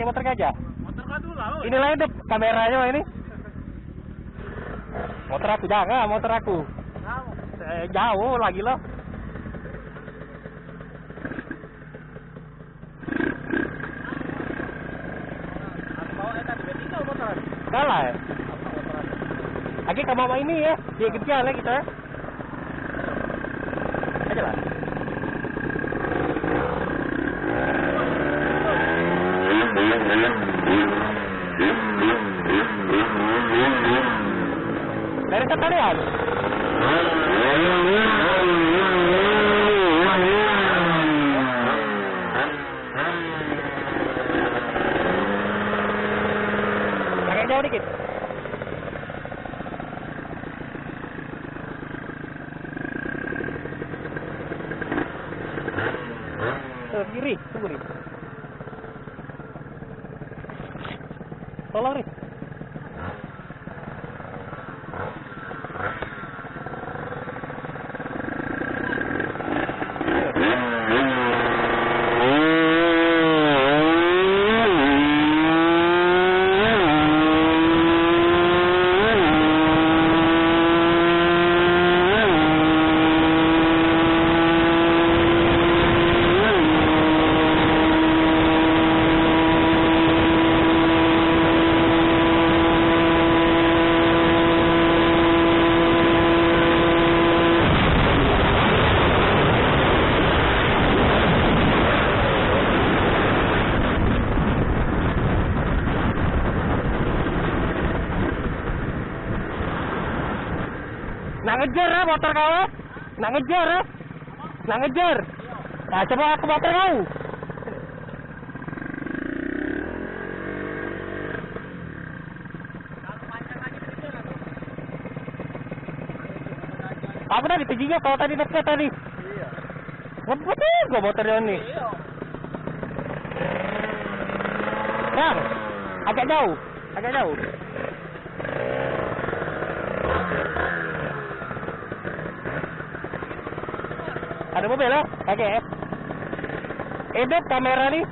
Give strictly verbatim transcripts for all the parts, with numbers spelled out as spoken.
Motor gajah. Motor kau tu lah. Inilah hidup kameranya ini. Motor aku, jangan motor aku. Eh, jauh lagi loh. Aku bawa, eh, tadi, tinggal motor. Kalah, eh? Lagi kamu sama ini, ya, dia kejar lagi kita. Aja lah. Dari sekalian. Agak jauh dikit. Ke kiri, ke kiri. Tolong, Ri. Nak ngejar, eh, motor kau, eh? Nak ngejar, eh? Nak ngejar? Nah, coba aku motor kau. Aku tadi tingginya kau tadi dekat tadi. Iya. Ngebut nih gua motor dia ni. Iya. Bang, agak jauh, agak jauh. Ada mobil lah, pakai, eh. Hidup kamera ni.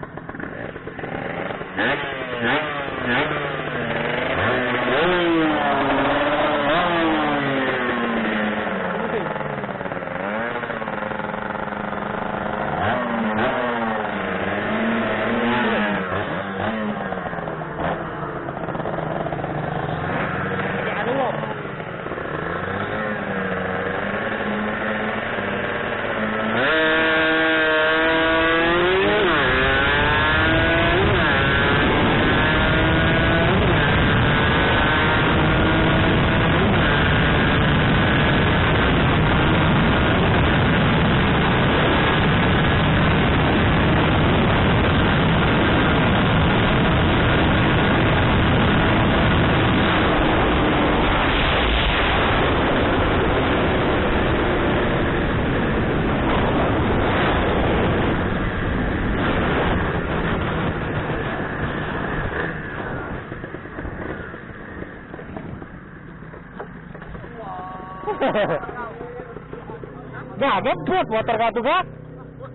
Nah, ngebut motor kau tu, kan?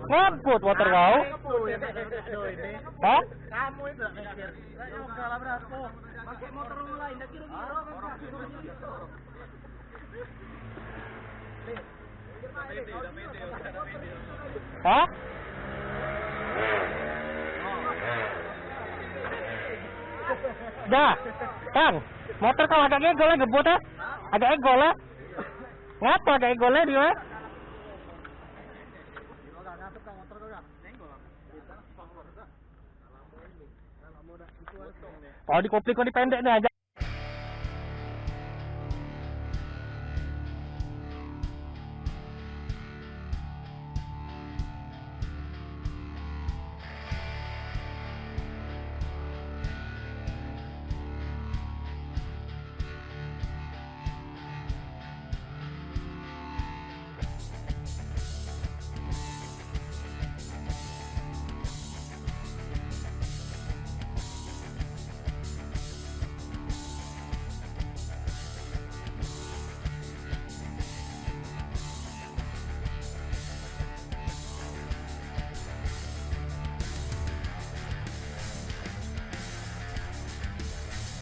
Ngebut motor kau. Hah? Kamu itu mikir. Saya juga lah berapa. Pakai motor orang lain, dah kira-kira. Hah? Dah, Kang, motor kau agak ngegol lah, ngebut, eh? Agak ngegol lah. Ngapa agak ngegol lah dia, eh? Oh, di kopling kau dipendek ni aja.